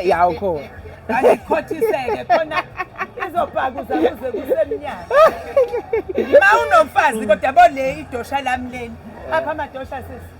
Ya, ukhona. Angikhothiseke khona izobhakuza kuze kusemnyama. Ma unomfazi kodwa yabo le idosha lami leli. Apha amadosha sisi.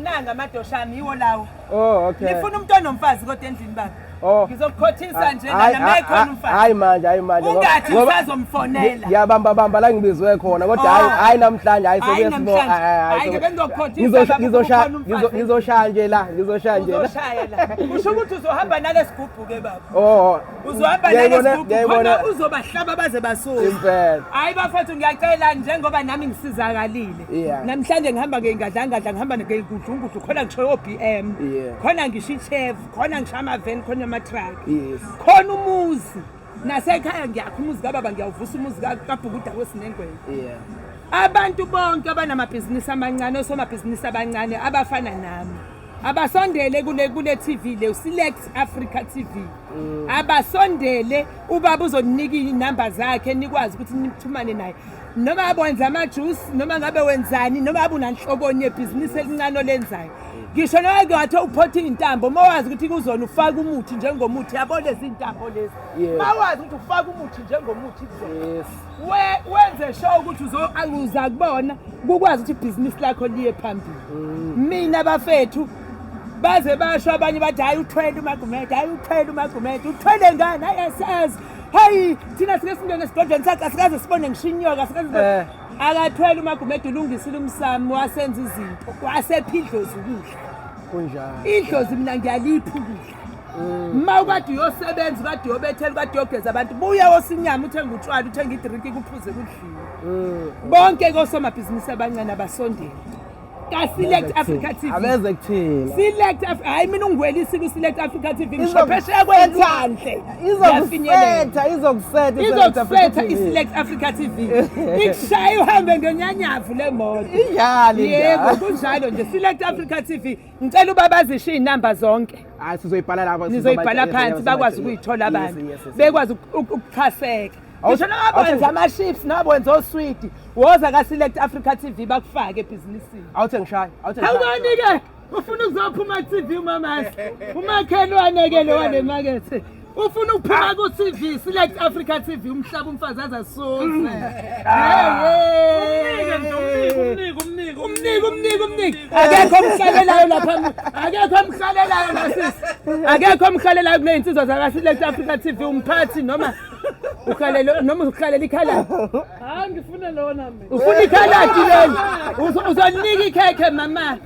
Nanga amadosha ami yiwo lawo. Oh, okay. Nifuna umuntu onomfazi kodwa endlini baba. Oh. Ngizokukhothisa nje Hayi, lana mayekhona umfazi. Hayi manje, hayi manje. Ungathi Ngoba- usazomfonela. Ngiyabamba bamba la ngibizwe khona kodwa Oh. hayi hayi namhlanje hayi Hayi sokuye sibo. namhlanje. Hayi ke bengizokukhothisa baba, Ngizoshaya kukhona umfazi. ngizoshaya nje la, ngizoshaya nje la. Uzoshaya la. Kusho ukuthi uzohamba nalesigubhu ke baba. Oh. Uzohamba Ngiyayibona- nalesigubhu ngiyayibona khona uzobahlaba baze basuke. Impela. Hayi bafethu ngiyacela njengoba nami ngisizakalile. Yeah. Namhlanje ngihamba ngeyingadlangadla ngihamba ngeyigudlungudlu khona ngisho o-BM. Yeah. Khona ngisho i-Chev, khona ngisho ama-van, khona ama-truck. Yes. Khona umuzi. Nasekhaya ngiyakha umuzi kababa ngiyawuvusa umuzi kaBhukuda wesinengwenya. Yeah. Abantu bonke abanamabhizinisi amancane osomabhizinisi abancane abafana nami abasondele kule TV le Select Africa TV. Abasondele ubaba uzoninika inamba zakhe nikwazi ukuthi nixhumane naye. Noma ngabe wenza ama-juice noma ngabe wenzani noma ngabe unanhloboni yebhizinisi elincane olenzayo. Ngisho noma kungathiwa uphotha iy'ntambo uma wazi ukuthi kuzona ufaka umuthi njengomuthi yabo lezi iy'ntambo lezi. Uma wazi ukuthi ufaka umuthi njengomuthi kuzona. Yes. Wenze sure ukuthi uza kubona kukwazi ukuthi ibhizinisi lakho liye phambili. Mina bafethu baze basho abanye bathi hayi uthwele uMagumede, hayi uthwele uMagumede, uthwele ngani? Hayi asazi. Hayi thina sike singene esigodlweni sakhe asikaze sibone ngisho inyoka asikaze sibone. Akathwele uMagumede ulungisile umsamo wasenza izinto wasepha idlozi ukudla. Kunjalo. Idlozi mina ngiyalipha ukudla. Ma ukade uyosebenza ukade uyobethela ukade uyogeza abantu buya wosinyama uthenge utshwala uthenge idrinki kuphuze kudliwe. Bonke kosomabhizinisi abancane abasondele. Ka-Select Africa TV. Abeze kuthina. Select Africa hayi mina ungiwelisile u-Select Africa TV ngisho phesheya kwelwandle. Ngiyafinyelela. Izokusetha, izokusetha i-Select Africa Izokusetha TV. i-Select Africa TV. Ikushaye uhambe ngenyanyavu le moto. Injalo Yebo injalo. kunjalo nje Select Africa TV. Ngicela ubaba azisho iy'namba zonke. Hayi sizoyibhala lapha. Nizoyibhala phansi bakwazi ukuyithola abantu. Bekwazi ukuchaseka. Ngisho noma wenza ama-chips noma wenza oswidi, woza ka-Select Africa TV bakufake ebhizinisini. Awuthe ngishaye, awuthe ngishaye. Awubani-ke ufuna ukuzophuma ku-TV umamasi umakhelwane-ke lo wale makethe ufuna ukuphuma ku-TV Select Africa TV umhlaba umfazi aze asuze. Umnike nje, umnike, umnike, umnike. Umnike, umnike, umnike. Akekho omhlalelayo lapha, akekho omhlalelayo la sisi. Akekho omhlalelayo kule nsizwa zaka Select Africa TV umphathi noma uhalele noma uhalela ikhaladi. Hayi ngifuna lona mina. Ufuna ikhaladi leli. Uzolinika ikhekhe mama.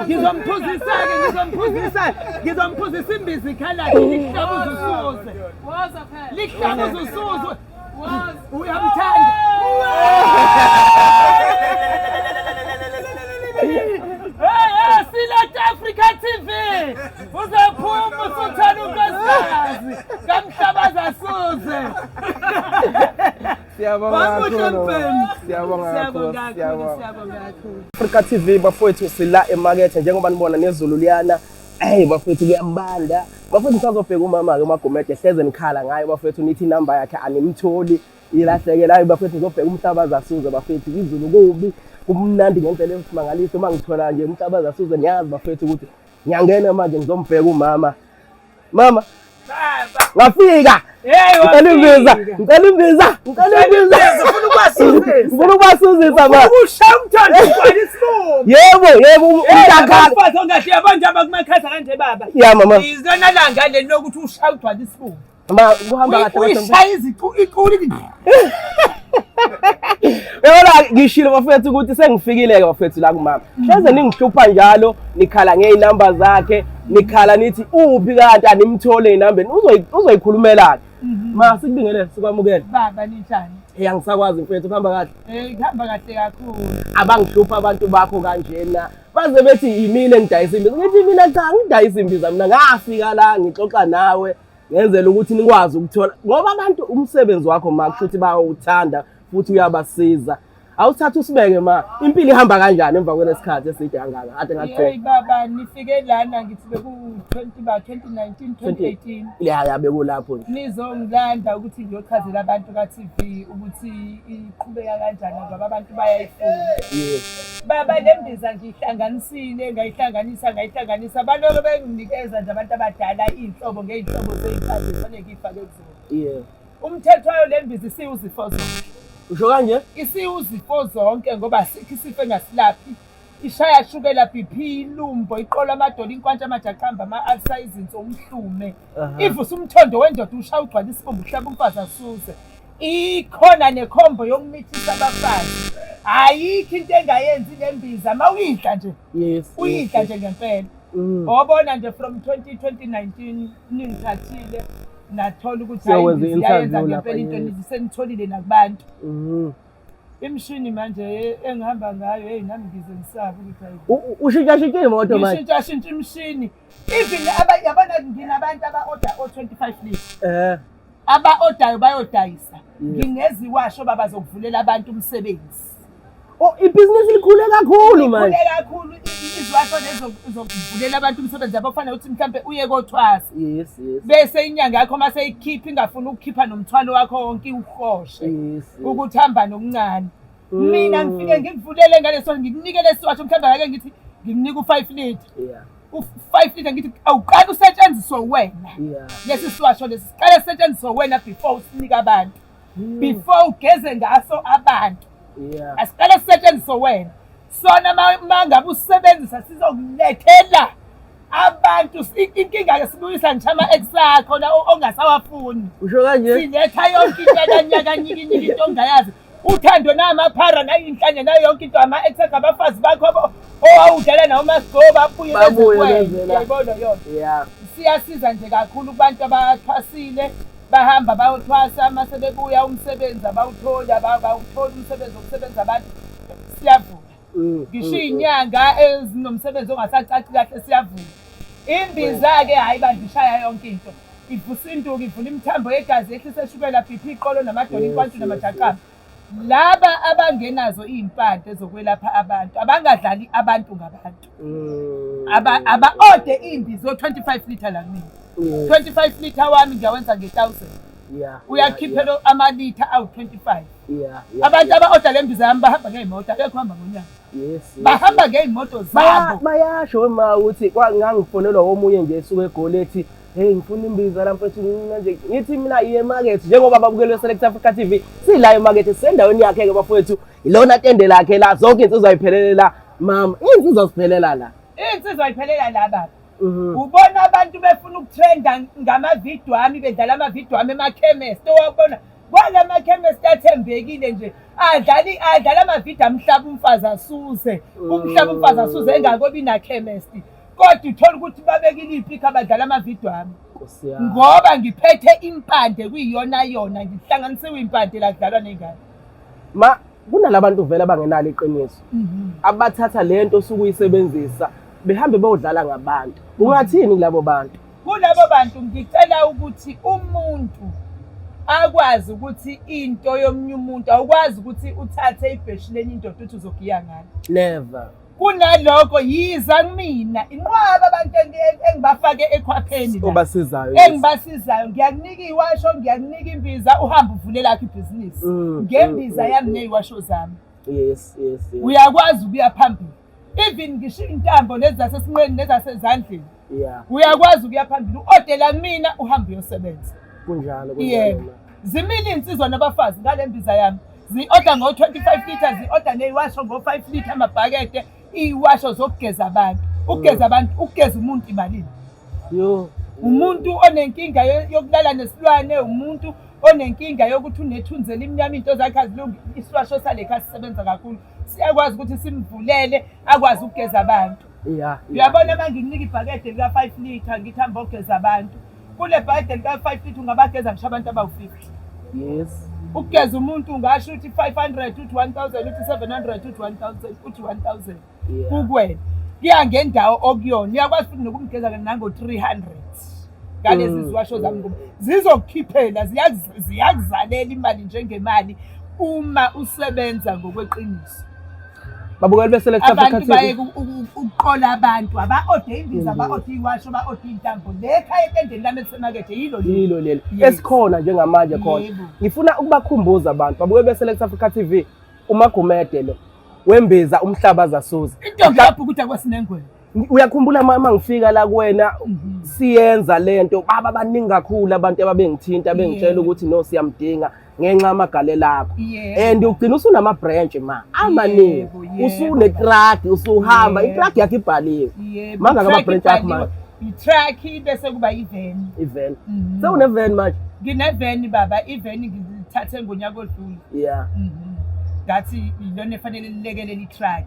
Ngizomphuzisa-ke, ngizomphuzisa. Ngizomphuzisa imbiza ikhaladi lihlabuza usuze. Woza phela. Lihlabuza usuze. Woza. Uyamthanda. Hey, hey, Select Africa TV. Uzophuma usuthela unkosikazi. Kamhlabaza suze. Siyabonga Wamuhle kakhulu. mbhemu. Siyabonga kakhulu. Siyabonga kakhulu, Siyabonga. siyabonga kakhulu. Africa TV bafowethu sila emakethe njengoba nibona nezulu liyana. Hey bafowethu kuyabanda. Bafowethu ngisazobheka umama ke uMagumede hleze nikhala ngayo bafowethu nithi inamba yakhe animtholi ilahlekela. Hayi bafowethu ngizobheka umhlaba zasuze bafowethu izulu kubi kumnandi ngendlela esimangaliso uma ngithola nje umhlaba zasuze niyazi bafowethu ukuthi ngiyangena manje ngizombheka umama. Mama Baba. ngafika. Hey, Ngicela imbiza, wafika. ngicela imbiza, ngicela imbiza. Ufuna ukubasuzisa. Ngifuna ukubasuzisa ma. Ukushaya umthando ugcwala isibumbu. Yebo, yebo umntakhala. Umfazi ongahle yabo nje abakumakhaza kanje baba. Ya mama. Izona langa leli lokuthi ushaya ugcwala isibumbu. Ma kuhamba kahle kodwa. Uyishaya izicu iqulu. Uyabona ngishilo bafethu ukuthi sengifikile ke bafethu la kumama. Hleze ningihlupha njalo nikhala ngey'namba zakhe, nikhala nithi uphi kanti animthole ey'nambeni. Uzoyikhulumela ke. Ma sikubingelele sikwamukele. Baba ninjani? Hey angisakwazi mfethu kuhamba kahle. Eh kuhamba kahle kakhulu. Abangihlupha abantu bakho kanjena. Baze bethi yimina engidayisa imbiza. Ngithi mina cha ngidayisa imbiza mina ngafika la ngixoxa nawe ngenzela ukuthi nikwazi ukuthola ngoba abantu umsebenzi wakho ma kusho ukuthi bayawuthanda futhi uyabasiza. Awuthatha usibeke ma. Impilo ihamba kanjani emva kwelesikhathi eside kangaka? Kade ngakugcina. Hey baba, nifike lana ngithi beku-20 ba 2019 2018. Ya ya bekulapho nje. Nizongilanda ukuthi ngiyochazela abantu ka-TV ukuthi iqhubeka kanjani ngoba abantu bayayifuna. Yes. Baba, le mbiza ngiyihlanganisile, ngayihlanganisa ngayihlanganisa. Baloko benginikeza nje abantu abadala iy'nhlobo ngey'nhlobo zey'mpande kufanele ngiy'fake kuzona. Yeah. Umthetho wayo le mbiza isiwuzifo zonke. Usho kanje? Isiwuzifo zonke ngoba asikho isifo engasilaphi. Ishaya shukela, BP, ilumbo, iqolo, amadolo, inkwantsha, amajaqamba, ama-alsa, izinso, umhlume. Ivusa umthondo wendoda, ushaya ugcwala isibumbu, uhlaba umfazi asuze. Ikhona nekhombo yokumithisa abafazi. Ayikho into engayenzi le mbiza uma uyidla nje. Uyidla nje ngempela. Wabona nje from 20 2019 ningithathile nathola ukuthi hayi Siyokwenza imbiza iyayenza i-interview lapha, ngempela into yes. senitholile nakubantu. Imishini manje engihamba ngayo, hey, nami ngize ngisabe ukuthi hayi. Ushintshashintsha imoto manje. Ngishintshashintsha imishini. Even yabona nginabantu aba-order o-25 litre. Aba-ordayo bayodayisa. Ngineziwasho baba zokuvulela abantu umsebenzi. Oh, ibhizinisi likhule kakhulu manje. Likhule kakhulu iziwasho lezo zokuvulela abantu umsebenzi yabo, kufanele ukuthi mhlampe uye kothwasa. Yes, yes. Bese inyanga yakho mase ikhipha ingafuni ukukhipha nomthwalo wakho wonke iwuhoshe. Yes. Ukuthi hamba nokuncane. Mina ngifike ngikuvulele ngaleso ngikunike lesiwasho mhlawumbe ake ngithi ngikunika u-5 litre. U-5 litre ngithi awuqala usetshenziswe wena. Lesi siwasho lesi siqale sisetshenziswe wena before usinike abantu. Before ugeze ngaso abantu. Asiqale sisetshenziswe wena. Sona ma ngabe usebenzisa sizokulethela abantu inkinga ke sibuyisa ngisho ama-ex akho la ongasawafuni. Usho kanje? Siletha yonke into kanyaka nyikinyiki into ongayazi. Uthando namaphara nayinhlanya nayo yonke into ama-ex akho abafazi bakho owawudlala nawo masigo babuye Babuye beze beze kuwena. la. Uyayibona yona? Yeah. Siyasiza nje kakhulu kubantu abathwasile bahamba bayothwasa mase bebuya umsebenzi abawutholi abawutholi umsebenzi wokusebenza abantu siyavula. Ngisho iy'nyanga ezinomsebenzi ongasacaci kahle siyavula. Imbiza-ke hhayi bandla ishaya yonke into. Ivusa induku, ivula imithambo yegazi, yehlisa eshukela, BP, iqolo namadolo, inkwantshu namajaqamba. Laba abangenazo iy'mpande zokwelapha abantu, abangadlali abantu ngabantu. Aba-ode iy'mbiza o-25 litre la kumina. 25 litre wami ngiyawenza nge-1000. Uyakhiphela amalitha awu-25. Abantu aba-oda le mbiza yami bahamba ngey'moto, akekho uhamba ngonyawo. Bahamba ngey'moto zabo. Bayasho ma ukuthi ngangifonelwa omunye nje esuke eGoli ethi hey ngifuna imbiza la mfethu nje ngithi mina iye emakethe njengoba babukelwe Select Africa TV sila emakethe sisendaweni yakhe ke bafowethu ilona tende lakhe la zonke insizwa ayiphelele la mama insizwa siphelela la Insizwa ayiphelela la baba. Ubona abantu befuna ukutrenda ngamavidiyo ami bedlala amavidiyo ami emakhemesti owabona kwala makhemesti athembekile nje adlala amavidiyo amhlaba umfazi asuze umhlaba umfazi asuze engakobi nakhemesti kodwa uthola ukuthi babekile iy'pikha badlala amavidiyo ami ngoba ngiphethe impande kuyiyona yona ngihlanganisiwe impande la kudlalwa ney'ngane. Ma kunalabantu vele abangenalo iqiniso abathatha lento osuke uyisebenzisa behambe beyodlala ngabantu ungathini kulabo bantu? Kulabo bantu ngicela ukuthi umuntu akwazi ukuthi into yomunye umuntu awukwazi ukuthi uthathe ibheshi lenye indoda uthi uzogiya ngalo. Never. Kunalokho yiza kumina inqwaba abantu engibafake ekhwapheni la. Obasizayo. Engibasizayo ngiyakunika iwasho ngiyakunika imbiza uhambe uvule lakho ibhizinisi ngembiza yami neyiwasho zami. Yes, yes, yes. Uyakwazi ukuya phambili. Even ngisho intambo lezi zasesinqeni nezasezandleni. Uyakwazi ukuya phambili uodela kumina uhambe uyosebenza. Kunjalo Yebo. kunjalo. Zimile insizwa nabafazi ngale mbiza yami. Zi-order ngo-25 liters, zi-order neyiwasho ngo-5 litre amabhakede, iyiwasho zokugeza abantu. Ukugeza abantu, ukugeza umuntu imalini? Yo. Umuntu onenkinga yokulala nesilwane, umuntu onenkinga yokuthi unethunzi elimnyama into zakhe azilungi, isiwasho salekha sisebenza kakhulu. Siyakwazi ukuthi simvulele akwazi ukugeza abantu. Uyabona uma ngikunika ibhakede lika-5 litre ngithi hamba ogeza abantu. Kule bhakede lika-5 litre ungabageza ngisho abantu abawu-50. Yes. Ukugeza umuntu ungasho uthi 500, uthi 1000, uthi 700, uthi 1000, uthi 1000. Kukwena. Kuya ngendawo okuyona. Uyakwazi futhi nokumgeza nango-300. Ngalezi ziwasho zami ngoba zizokukhiphela, ziyakuzalela imali njengemali. Uma usebenza ngokweqiniso. Babukeli be-Select Africa Abantu TV. baye ukuqola abantu aba-ode imbiza, aba-ode iwasho, aba-ode iy'ntambo. Le khaya etendeni lami elisemakethe yilo leli. Yilo leli. Yes. Esikhona njengamanje khona. Yebo. Ngifuna ukubakhumbuza abantu babukeli be-Select Africa TV, uMagumede lo wembiza umhlaba zasuza. Intombi yabhukuda kwasinengwenya. Uyakhumbula uma ngifika la kuwena siyenza lento, baba baningi kakhulu abantu ababengithinta bengitshela Yebo. ukuthi no siyamdinga ngenxa yamagalelo akho. Yebo. And ugcina usunama branch ma amaningi, Yebo, yebo. usune truck, usuhamba Yebo. i-truck yakho ibhaliwe. Yebo. Mangaka I-truck ama-branch akho ibhaliwe. manje? I-truck bese kuba iveni. I-van. Mhm. Sewune-van manje? Ngineveni baba, iveni ngilithathe ngonyaka odlule. Yeah. Ngathi ilona efanele lilekelele i-truck.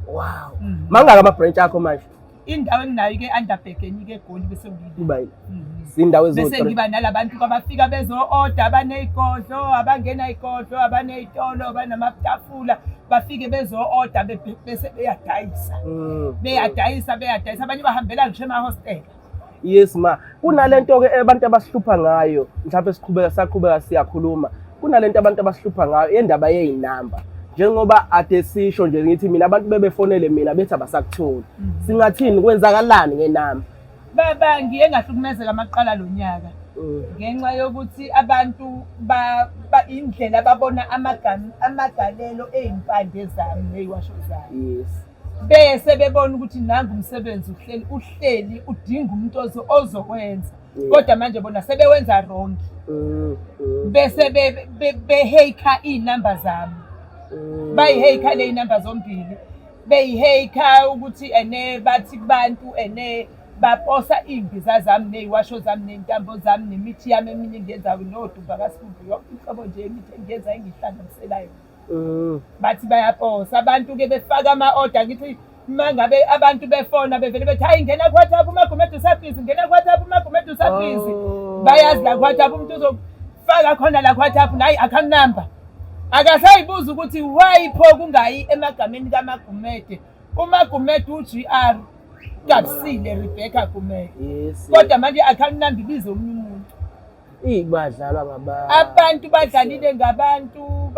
Wow. Mhm. Mangaka ama-branch akho manje? Indawo enginayo ke Underberg, enye ke eGoli, bese ngiyile. Kuba yini? Mhm. Zindawo Bese eziwu-three. ngiba nalabantu abafika bezo-order, abaney'godlo, abangena y'godlo, abaney'tolo, abanamatafula, bafike bezo-order bese beyadayisa. Beyadayisa, beyadayisa, abanye bahambela ngisho emahostela. Yes ma, kunalento ke abantu abasihlupha ngayo, mhlawumbe siqhubeka saqhubeka siyakhuluma. Kunalento abantu abasihlupha ngayo yendaba yeyinamba. Njengoba ade sisho nje ngithi mina abantu bebefonele mina bethi abasakutholi. Singathini, kwenzakalani ngenamba? Baba, ngiye ngahlukumezeka amaqala lo nyaka. Ngenxa yokuthi abantu indlela ababona amagalelo ey'mpande zami ney'washo zami. Yes. Bese bebona ukuthi nangu umsebenzi uhleli udinga umuntu ozokwenza. Kodwa manje bona sebewenza wrong. Bese behacka iy'namba zami. Bayihacka le y'namba zombili. Beyihacka ukuthi ene bathi kubantu ene baposa iy'mbiza zami ney'washo zami ney'ntambo zami nemithi yami eminye engiyenzayo nodumba kaSikhumbu, yonke inhlobo nje yemithi engiyenzayo engihlanganiselayo. Bathi bayaposa abantu-ke befaka ama-order. Ngithi uma ngabe abantu befona bevele bethi hayi ngena ku-WhatsApp uMagumede usabhizi, ngena ku-WhatsApp uMagumede usabhizi. Bayazi la ku-WhatsApp umuntu uzofaka khona la ku-WhatsApp nayi account number. Akasayibuza ukuthi why pho kungayi emagameni kaMagumede. uMagumede u-GR Gabisile Rebecca Gumede. Yes. Kodwa manje i-account number ibize omunye umuntu. Badlalwa ngabantu. Abantu badlalile ngabantu,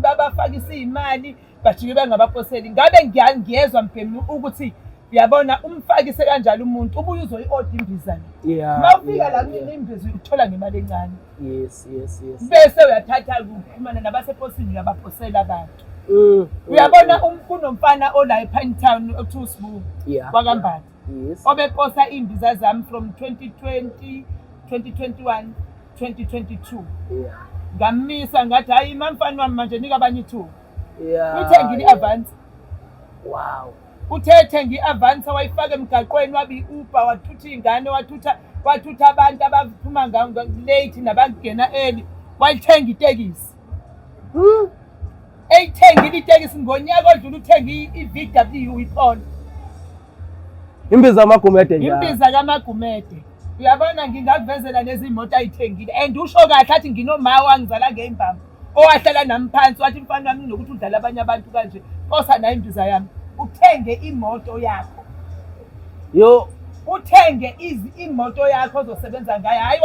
babafakisa iy'mali, bajike bengabaposeli. Ngabe ngiyezwa mbhemu ukuthi uyabona umfakise kanjalo umuntu ubuye uzoyi-order imbiza le. Yeah. Uma ufika la kumina imbiza uyithola ngemali encane. Yes, yes, yes. Bese uyathatha uxhumana nabaseposini uyabaposela abantu. Uyabona kunomfana ola ePine Town okuthiwa uSibu wakwaMbatha. Yes. Obeposa iy'mbiza zami from 2020, 2021, 2022. Ngamisa ngathi hayi mamfana wami manje nika abanye ithuba. Uthengile i-advance. Wow. Uthe ngi-advance wayifaka emgaqweni, wabe i-Uber, wathutha iy'ngane, wathutha abantu abaphuma late nabangena early, wayithenga itekisi. Eyithengile itekisi ngonyaka odlule, uthenge i-VW iPolo. Imbiza kaMagumede njalo. Imbiza kaMagumede. Uyabona ngingakuvezela lezi moto ayithengile and usho kahle athi nginoma wangizala ngey'mbambo owahlala nami phansi wathi mfana wami kunokuthi udlale abanye abantu kanje, kosa nayo imbiza yami uthenge imoto yakho. Yo. Uthenge imoto yakho ozosebenza ngayo. Hayi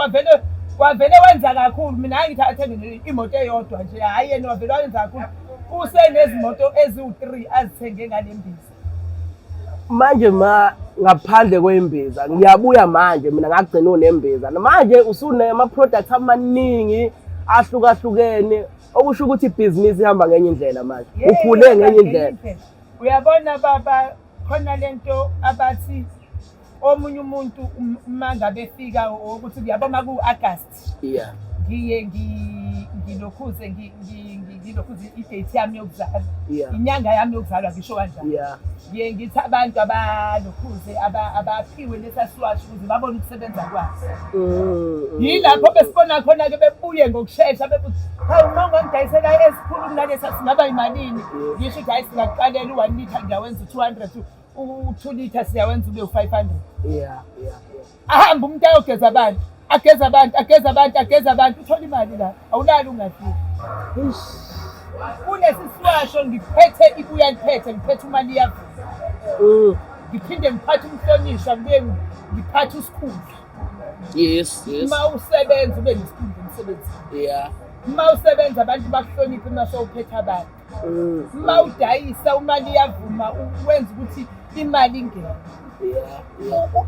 wavele wenza kakhulu. Mina hayi ngithi athenge imoto eyodwa nje. Hayi yena wavele wenza kakhulu. Usenezimoto eziwu-3 azithenge ngale mbiza. Manje ma ngaphandle kwembiza ngiyabuya manje mina ngagcina unembiza. Manje usunama products amaningi ahlukahlukene okusho ukuthi ibhizinisi ihamba ngenye indlela manje. Ukhule ngenye indlela. Uyabona baba khona lento abathi omunye umuntu uma ngabe efika ukuthi uyabona ku-August. Ngiye ngilokhuze ngilokhuze i-date yami yokuzalwa. Inyanga yami yokuzalwa ngisho kanjalo. Ngiye ngithi abantu abalokhuze abaphiwe lesa siwasho ukuze babone ukusebenza kwaso. Yilapho besibona khona ke bebuye ngokushesha bebuthi hawu uma ungangidayisela esikhulu kunalesa singaba yimalini. Ngisho ukuthi hayi singaqalela u-1 liter ngiyawenza u-200, u-2 liter siyawenza ube u-500. Ahambe umuntu ayogeza abantu, ageza abantu, ageza abantu, ageza abantu, uthola imali la, awulali ungadluli. Kulesi siwasho ngiphethe ibuya liphethe, ngiphethe imali yavuza. Ngiphinde ngiphathe umhlonishwa, ngibuye ngiphathe usikhundla. Yes, yes. Uma usebenza ube nesikhundla emsebenzini. Uma usebenza abantu bakuhloniphe uma sewuphethe abantu. Uma udayisa imali iyavuma wenza ukuthi imali ingene.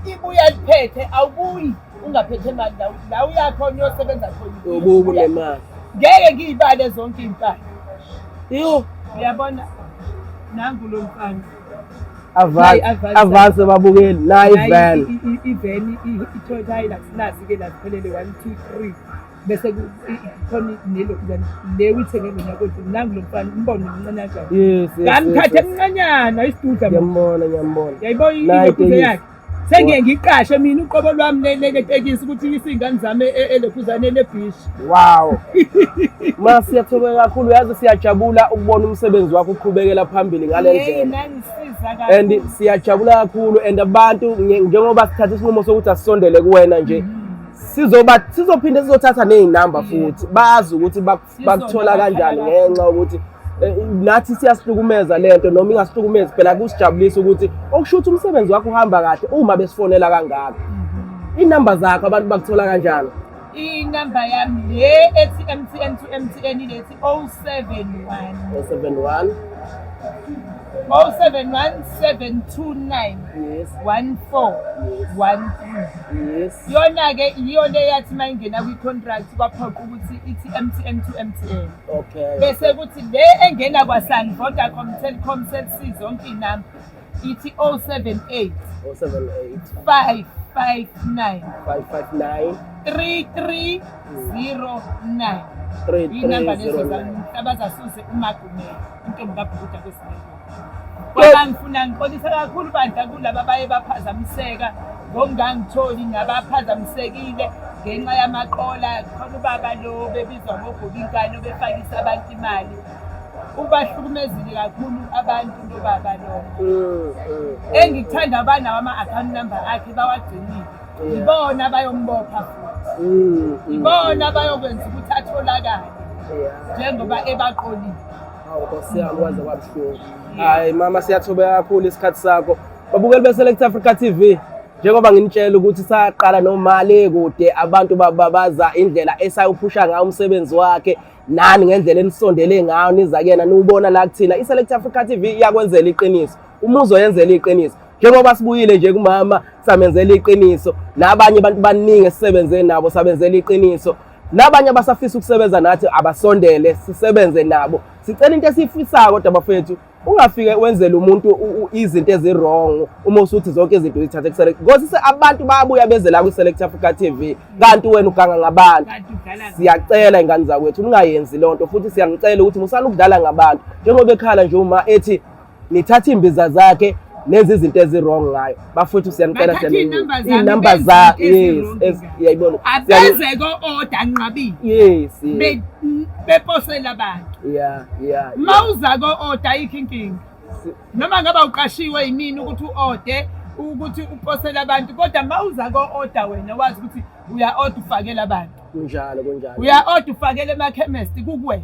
Ibuya liphethe awubuyi ungaphethe imali la la uyakhona uyosebenza khona. Ububu nemali. Ngeke ngiyibale zonke iy'mpahla. Yo. Uyabona nangu lo mfana. Avance avance babukeli nayi van. I-van i-Toyota Hilux nasi-ke la ziphelele 1 2 3 bese khona nelokhuzana le uyithenge ngonyaka odlule nangu lo mfana umbone mncane kanjani. Yes yes. Ngamthatha emncanyana isidudla. Ngiyambona ngiyambona. Yayibona ilokhuze yakhe. Sengiye ngiqashe mina uqobo lwami le tekisi ukuthi isingane zami elokhuzane lebhishi. Wow. Ma siyathokoza kakhulu yazi siyajabula ukubona umsebenzi wakho uqhubekela phambili ngale ndlela. And siyajabula kakhulu and abantu njengoba sithatha isinqumo sokuthi asisondele kuwena nje sizoba sizophinde sizothatha nezinamba futhi bazi ukuthi bakuthola kanjani ngenxa ukuthi nathi siyasihlukumeza lento noma ingasihlukumezi phela kusijabulisa ukuthi okusho ukuthi umsebenzi wakho uhamba kahle uma besifonela kangaka. Inamba zakho abantu bakuthola kanjani? Inamba yami le ethi MTN to MTN lethi 071 071 071 729 yes 1413. Yes. Yona-ke yiyo le yathi uma ingena kwi-contract kwaphoqa ukuthi ithi MTN to MTN. Okay. Bese kuthi le engena kwaSun, Vodacom, Telkom, Cell C zonke iy'namba ithi 078 078 559 559 3309. Iy'namba lezo 3309. abazasuze uMagumede intombi kaBhukuda kwesinye. Kwabangifuna ngixolisa kakhulu bandla kulaba abaye baphazamiseka ngokungangitholi nabaphazamisekile ngenxa yamaqola. Khona ubaba lo bebizwa ngoGobinkane obefakisa abantu imali. Ubahlukumezile kakhulu abantu lo baba lo. Engikuthanda banawo ama-account number akhe bawagcinile. Ibona bayombopha futhi. Ibona bayokwenza ukuthi atholakale njengoba ebaqolile. Hawu Nkosi yami kwaze kwabuhlungu. Hayi mama siyathobeka kakhulu isikhathi sakho. Babukeli be-Select Africa TV njengoba nginitshela ukuthi saqala nomali kude abantu bababaza indlela esayophusha ngayo umsebenzi wakhe nani ngendlela enisondele ngayo niza kuyena niwubona la kuthina. I-Select Africa TV iyakwenzela iqiniso. Umuzo yenzela iqiniso. Njengoba sibuyile nje kumama samenzela iqiniso nabanye abantu baningi esisebenze nabo sabenzela iqiniso. Nabanye abasafisa ukusebenza nathi abasondele sisebenze nabo. Sicela into esiyifisayo kodwa bafethu ungafike wenzele umuntu izinto ezi-wrong uma usuthi zonke izinto uzithathe ku-Select because abantu bayabuya beze la kwi-Select Africa TV kanti wena uganga ngabantu. Siyacela ingane zakwethu ningayenzi loo nto futhi siyanicela ukuthi musani ukudlala ngabantu njengoba ekhala nje uma ethi nithatha imbiza zakhe nenze izinto ezi-wrong ngayo. Bafethu siyanicela iy'namba zakhe yes iyayibona abeze ko-order anqabile yes beposela abantu. Yeah yeah. Uma uza ko-order ayikho inkinga noma ngaba uqashiwe yimina ukuthi u-orde ukuthi uposele abantu kodwa uma uza ko-order wena wazi ukuthi uya-order ufakele abantu. Kunjalo kunjalo. Uya-order ufakele emakhemesti kukuwena.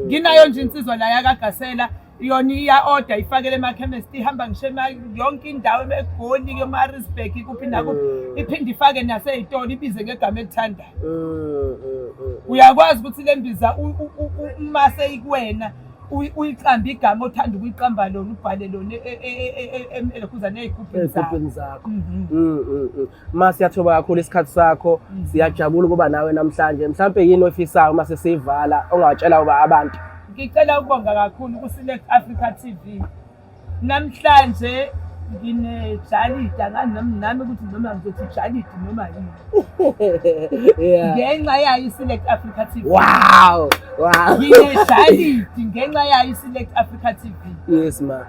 Nginayo nje insizwa la yakaGasela yona iya-order ifakele emakhemesti ihamba ngisho yonke indawo eGoli eMaritzburg kuphi nakuphi iphinde ifake nasey'tolo ibize ngegama elithandayo. Uyakwazi ukuthi le mbiza uma seyikuwena uyiqambe igama othanda ukuyiqamba lona ubhale lona elokhuzane ey'gubhini zakho. Ma siyathoba kakhulu isikhathi sakho siyajabula ukuba nawe namhlanje. Mhlampe yini oyifisayo uma sesiyivala ongatshela uba abantu? Ngicela ukubonga kakhulu ku-Select Africa TV. Namhlanje nginejalidi angani nami ukuthi noma ngizothi jalidi noma yini. Ngenxa yayo i-Select Africa TV. Wow! Wow. Nginejalidi ngenxa yayo i-Select Africa TV. Yes ma.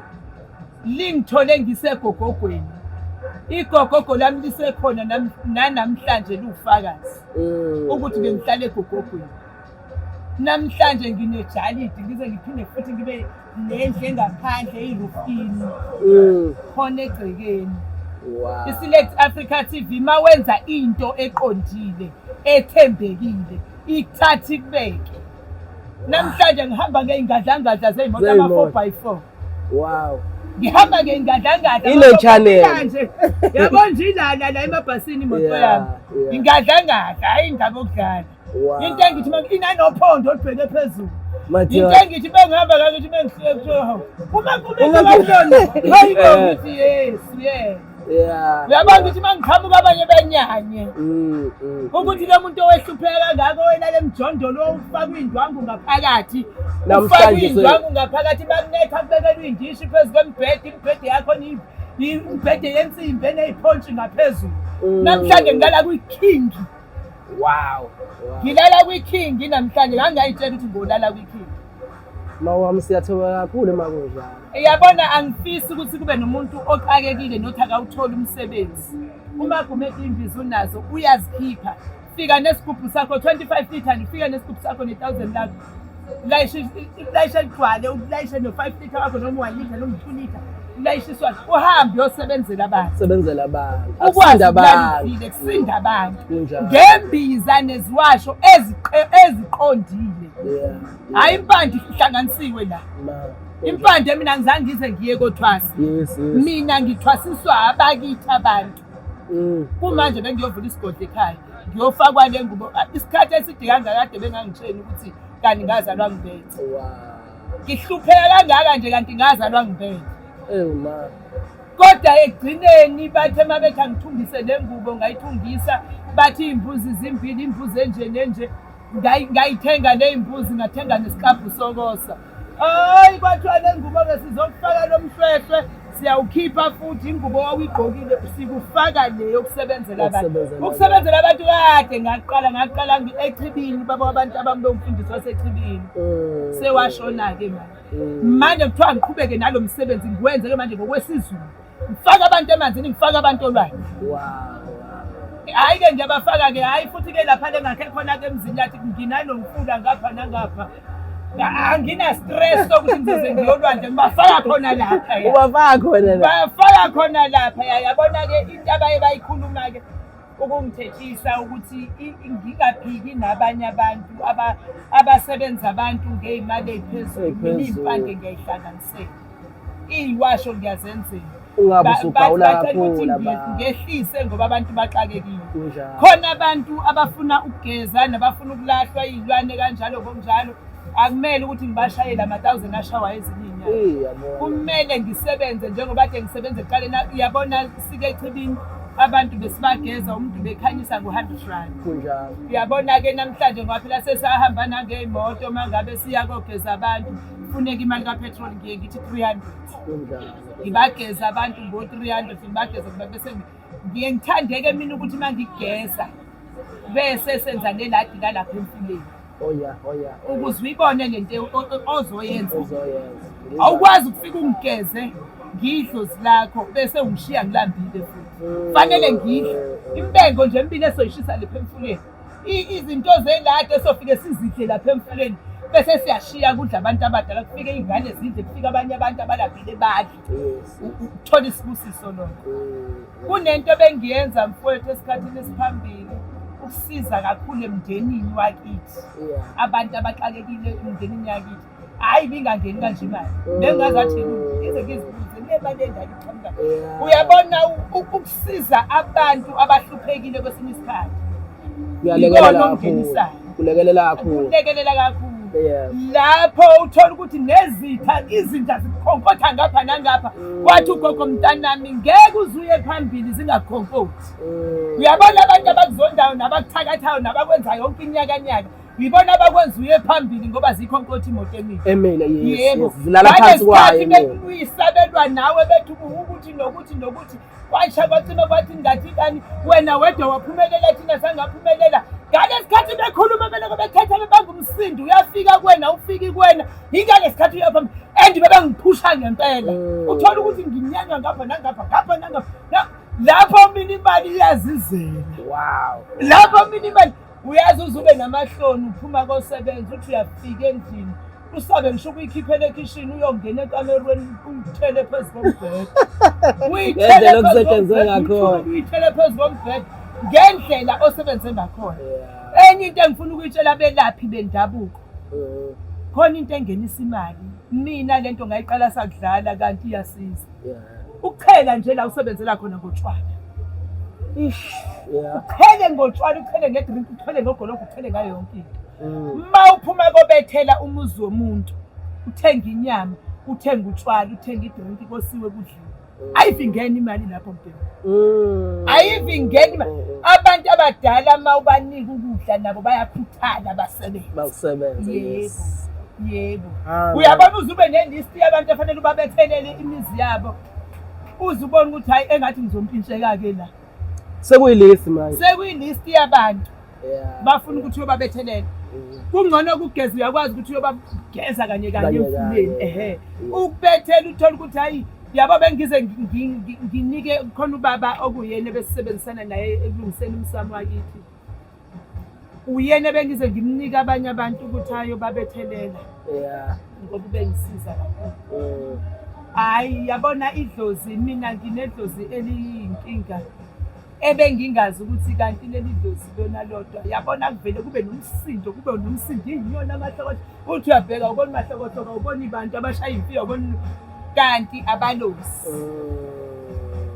Lingithole ngisegogogweni. Igogogo lami lisekhona nanamhlanje liwufakazi ukuthi bengihlale egogogweni. Namhlanje nginejalidi ngize ngiphinde futhi ngibe nendlu engaphandle eyirufini khona egcekeni. Wow. I-Select Africa TV mawenza into eqondile ethembekile ikuthatha ikubeke. Namhlanje ngihamba ngey'ngadlangadla zey'moto ama 4x4. Wow. Ngihamba ngengadlangadla. Ile channel. Kanje. Yabo nje ilala la emabhasini imoto Yeah, yami. yeah. Ingadlangadla, hayi indaba okudlala. Wow. Into engithi inanophondo olubheke phezulu. Madoda. Into engithi bengihamba kangithi bengifike kuthiwa hawu. Uma kumele Uma kanjani? Hayi bo Eh. ngithi yes, yeah. Yeah. Uyabona ukuthi uma ngiqhamuka abanye benyanye. Ukuthi lo muntu owehlupheka kangaka owelala emjondolo owufaka iy'ndwangu ngaphakathi, ufaka Namhlanje iy'ndwangu ngaphakathi, bakunetha kubekelwe iy'ndishi phezu kwembhede, imibhede yakhona imibhede yensimbi eney'phontshi ngaphezulu. Namhlanje ngilala kwi-king. Wow. Ngilala kwi-king namhlanje, ngangingayitshela ukuthi ngolala kwi-king. Mawami siyathoba kakhulu uma kunjalo. Uyabona, angifisi ukuthi kube nomuntu oxakekile nothi akawutholi umsebenzi. Uma Gumede imbiza unazo uyazikhipha. Fika nesigubhu sakho 25 litre, ufika nesigubhu sakho ne-1000 lakho. Layishe layishe ligcwale, ulayishe no-5 litre wakho noma 1 litre noma 2 litre. Ulayishiswa uhambe uyosebenzela abantu. Sebenzela abantu. Ukwazi Akusinda abantu. ukulalivile kusinda abantu. Kunjalo. Ngembiza neziwasho eziqondile. Yeah. Hayi impande ihlanganisiwe la. Ma. Impande mina ngizange ngize ngiye kothwasa. Yes, yes. Mina ngithwasiswa abakithi abantu. Kumanje bengiyovula isigodlo ekhaya. Ngiyofakwa le ngubo. Isikhathi eside kangakade bengangitsheni ukuthi kanti ngazalwa ngibethe. Wow. Ngihlupheka kangaka nje kanti ngazalwa ngibethe. Eh ma. Kodwa ekugcineni bathe uma bethi angithungise le ngubo ngayithungisa, bathi iy'mbuzi zimbili, imbuzi enje nenje. Ngayithenga le mbuzi, ngathenga nesiklabhu sokosa. Hayi kwathiwa le ngubo-ke sizokufaka lo mhlwehlwe, siyawukhipha futhi ingubo owawuyigqokile sikufaka le yokusebenzela abantu. Yokusebenzela Ukusebenzela abantu kade ngaqala echibini, baba wabantu abami bomfundisi wasechibini. Sewashona-ke manje. Manje kuthiwa ngiqhubeke nalo msebenzi ngiwenze-ke manje ngokwesiZulu. Ngifake abantu emanzini, ngifake abantu olwandle. Wow. Hhayi-ke ngiyabafaka-ke, hhayi futhi-ke lapha le ngakhe khona-ke emzini yathi nginalomfula ngapha nangapha. Angina stress sokuthi ngizoze ngiyolwandle, ngibafaka khona lapha. Ubafaka khona la. Bafaka khona lapha. Yabona-ke into abaye bayikhuluma-ke ukungithethisa ukuthi ngingaphiki nabanye abantu abasebenza abantu ngey'mali ey'phezulu. Mina iy'mpande ngiyayihlanganisela. Iy'washo ngiyazenzela. Ungabe usugawula Bacela ukuthi kakhulu abantu. ngehlise ngoba abantu baxakekile. Kunjalo. Khona abantu abafuna ukugeza nabafuna ukulahlwa iy'lwane kanjalo ngokunjalo. Akumele ukuthi ngibashayele ama-1000 ashawa ezinye iy'nyanga. Eh yabona. Kumele ngisebenze njengoba kade ngisebenza ekuqaleni. Uyabona sike echibini abantu besibageza umuntu bekhanyisa ngo-100 rand. Kunjalo. Uyabona-ke namhlanje ngoba phela sesahamba nangey'moto uma ngabe siya kogeza abantu kufuneka imali kapetrol, ngiye ngithi 300. Kunjalo. Ngibageza abantu ngo-300, ngibageza bese ngiye ngithandeke mina ukuthi uma ngigeza bese senza neladi lalapha emfuleni. Oh yeah, oh yeah. Ukuze uyibone lento ozoyenza. Uzoyenza. Awukwazi ukufika ungigeze ngidlozi lakho bese ungishiya ngilambile futhi. Fanele ngidle. Imbengo nje emibili esoyishisa lapha emfuleni. Izinto zeladi esofike sizidle lapha emfuleni bese siyashiya kudla abantu abadala, kufike iy'ngane zidle, kufike abanye abantu abalambile badle. Yes. Uthola isibusiso lokho. Kunento ebengiyenza mfowethu esikhathini esiphambili ukusiza kakhulu emndenini wakithi. Abantu abaxakekile emndenini yakithi. Hhayi bingangeni kanje imali. Bengingazathi ngize ngizibuze le mali engaka iqhamuka. Uyabona ukusiza abantu abahluphekile kwesinye isikhathi. Kuyalekelela Ikona kakhulu. okungenisayo. Kulekelela kakhulu. Kulekelela kakhulu. Yeah. Lapho uthola ukuthi nezitha izinja zikhonkotha ngapha nangapha. Wathi ugogo mntanami ngeke uzuye phambili zingakhonkothi. Uyabona abantu abakuzondayo nabakuthakathayo nabakwenza yonke inyakanyaka. Yibona abakwenza uye phambili ngoba zikhonkotha imoto emile. Emile, yes. Yebo. Yes. Zilala phansi kwayo emile. Bekuyisabelwa nawe bethi ukuthi nokuthi nokuthi kwasha kwacima kwathi ngathi kani wena wedwa waphumelela thina sangaphumelela. Ngalesikhathi bekhuluma beloko bethetha bebanga umsindo uyafika kuwena ufiki kuwena yingalesikhathi uya phambili and bebengiphusha ngempela. Uthola ukuthi nginyanywa ngapha nangapha ngapha nangapha. Lapho mina imali iyazizela. Wow. Lapho mina imali uyazi uzube namahloni uphuma kosebenza uthi uyafika endlini usabe ngisho ukuyikhiphela ekhishini uyongena ekamerweni uyithele phezu kombhede. Ngendlela okusetshenzwe ngakhona. Uyithele phezu kombhede ngendlela osebenze ngakhona. Enye into engifuna ukuyitshela abelaphi bendabuko. Khona into engenisa imali Mina lento ngayiqala sakudlala kanti iyasiza. Ukuchela nje la usebenzela khona ngotshwala. Ish. Yeah. Uchele ngotshwala, uchele ngedrink, uchele ngogologo, uchele ngayo yonke into. Ma uphuma kobethela umuzi womuntu, uthenga inyama, uthenga utshwala, uthenga idrink kosiwe kudliwe. Ayivi ingena imali lapho mbhemu. Ayivi ingena imali. Abantu abadala ma ubanika ukudla nabo bayakhuthala basebenze. Bakusebenze. Yebo. Yes. Yebo. Ah, Uyabona uze ube nelist yabantu afanele ubabethelele imizi yabo. Uze ubone ukuthi hayi engathi ngizompintsheka-ke la. Sekuyilist manje. Sekuyilist yabantu Yeah. bafuna ukuthi uyobabethelela. Kungcono ukugeza uyakwazi ukuthi uyobageza kanye kanye Kanye emfuleni. kanye. Ehhe. Yeah. Ukubethela uthole ukuthi hayi yabo bengize nginike khona ubaba okuyena ebesisebenzisana naye ekulungiseni umsamo wakithi. Uyena bengize ngimnike abanye abantu ukuthi ayobabethelela Yeah. ngoba ubengisiza kakhulu. Hayi yabona idlozi, mina nginedlozi eliyinkinga ebengingazi ukuthi kanti leli dlozi lona lodwa. Yabona kuvele kube nomsindo, kube nomsindo, iyinyoni amahlokohlo. Uthi uyabheka ubona amahlokohlo, ubona abantu abashaya imfiyo, ubona kanti abalozi.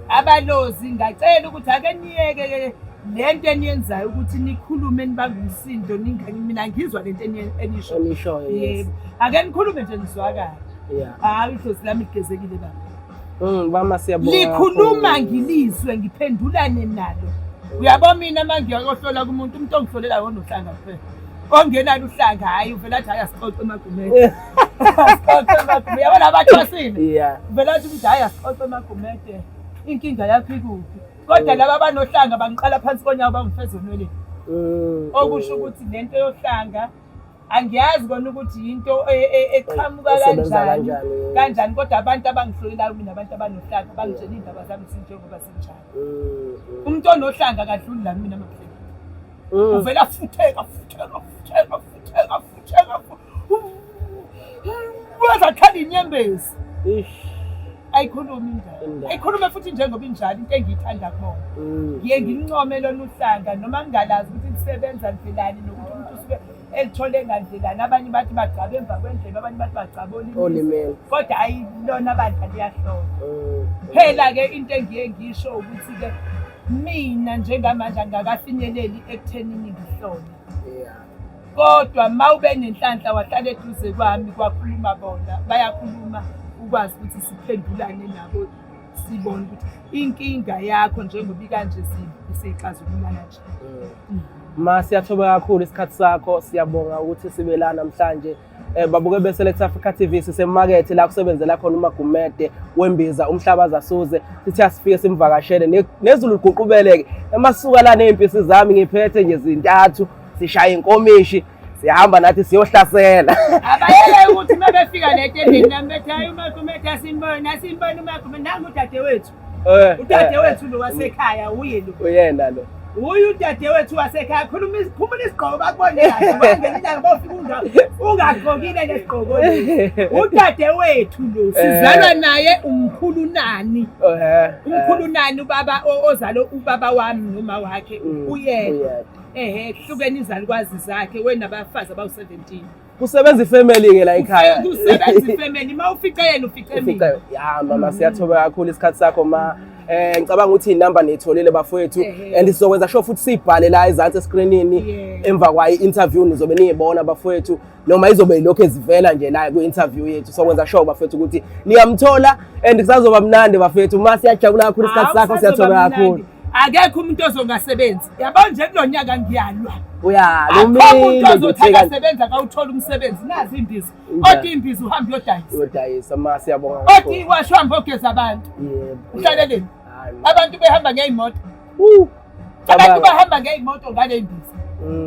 Abalozi ngacela ukuthi ake niyeke ke lento eniyenzayo ukuthi nikhulume nibambe umsindo, mina ngizwa lento enisho. Enishoyo, yes. Yebo. Ake nikhulume nje nizwakale. Yeah. Hayi idlozi lami ligezekile baba. Mama siyabonga. Likhuluma kakhulu. ngilizwe ngiphendulane nalo. Uyabo mina uma ngiyohlola kumuntu, umuntu ongihlolelayo onohlanga kuphela. Ongenalo uhlanga hayi uvela athi hayi asixoxe emagumede. Asixoxe emagumede. Yabona abathwasile. Yeah. Uvela athi ukuthi hayi asixoxe emagumede. Inkinga yakho ikuphi? Kodwa laba abanohlanga bangiqala phansi konyawo bangifeza onweleni. Okusho ukuthi lento yohlanga angiyazi kona ukuthi yinto eqhamuka Esebenza kanjani kanjani. kanjani, kodwa abantu abangihlolelayo mina abantu abanohlanga bangitshela iy'ndaba zami zinjengoba zinjalo. Umuntu onohlanga akadluli la mina amaphela. Uvela futheka futheka futheka futheka futheka wazakhala inyembezi. Ish. Ayikhulumi indaba. Indaba. Ayikhulume futhi njengoba injalo into engiyithanda kubona. Ngiye ngincome lona uhlanga noma ngingalazi ukuthi lisebenza ndlelani nokuthi umuntu usuke elithole ngandlelani. Abanye bathi bagcaba emva kwendlebe, abanye bathi bagcaba olimini. Olimini. Kodwa hayi lona bandla liyahlola. Phela-ke into engiye ngisho ukuthi-ke mina njengamanje angakafinyeleli ekuthenini ngihlole. Yeah. Kodwa ma ube nenhlanhla wahlala eduze kwami kwakhuluma bona, bayakhuluma ukwazi ukuthi siphendulane nabo sibone ukuthi inkinga yakho njengoba ikanje siyixazulula kanje. Ma siyathoba kakhulu isikhathi sakho, siyabonga ukuthi sibe la namhlanje. Babuke be-Select Africa TV sisemakethe la kusebenzela khona uMagumede wembiza umhlaba zasuze. Sithi asifike simvakashele nezulu liguqubeleke. Emasuka la nezimpisi zami ngiphethe nje zintathu, sishaya inkomishi, sihamba nathi siyohlasela. Abayele ukuthi uma befika le tendeni nami bethi hayi uMagumede asimbone, asimbone uMagumede, nangu udadewethu. Udadewethu lo wasekhaya uye lo. Uyena lo. Uye udadewethu wasekhaya, khuluma khumula isigqoko bakubone kahle. Wangena ilanga bofika ungagqokile lesigqoko lesi. Udadewethu lo sizalwa naye umkhulu nani. Umkhulu nani ubaba ozalo ubaba wami noma wakhe uyena. Uyena. Ehhe kuhlukene izalukwazi zakhe wena abafazi abawu-17. Kusebenza ifamily ke la ekhaya. Kusebenza ifamily, uma ufice yena ufice mina. Ufice ya mama siyathoba kakhulu isikhathi sakho ma. Ngicabanga ukuthi inamba niyitholile bafowethu and sizokwenza sure futhi siyibhale la ezansi escreenini emva kwayo i-interview nizobe niyibona bafowethu noma izobe ilokhu ezivela nje la kwi-interview yethu. Sokwenza sure bafowethu ukuthi niyamthola and kusazoba mnandi bafowethu. Ma siyajabula kakhulu isikhathi sakho, siyathoba kakhulu. Akekho umuntu ozongasebenzi. Yabo nje kulonyaka ngiyalwa. Uyalwa Akekho umuntu umile ozothi nje akasebenza akawuthola umsebenzi. Nazi imbiza. Oti imbiza uhambe uyodayisa. Uyodayisa ma siyabonga Oti kakhulu. iwasho uhambe ogeza abantu. Yebo. Uhlaleleni. Hayi, ma. Abantu behamba ngey'moto. Cabanga. Abantu bahamba ngey'moto ngale mbiza.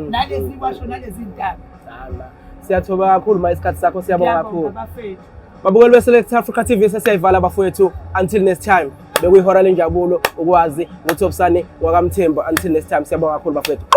Nalezi iwasho nalezi ntaba. Hayi, ma. Siyathoba kakhulu ma isikhathi sakho, siyabonga Ngiyabonga kakhulu. bafethu. Babukeli be-Select Africa TV sesiyayivala bafowethu. Until next time. Bekuyihora lenjabulo ukwazi ngoThobisane wakaMthembu. Until next time siyabonga kakhulu bafowethu.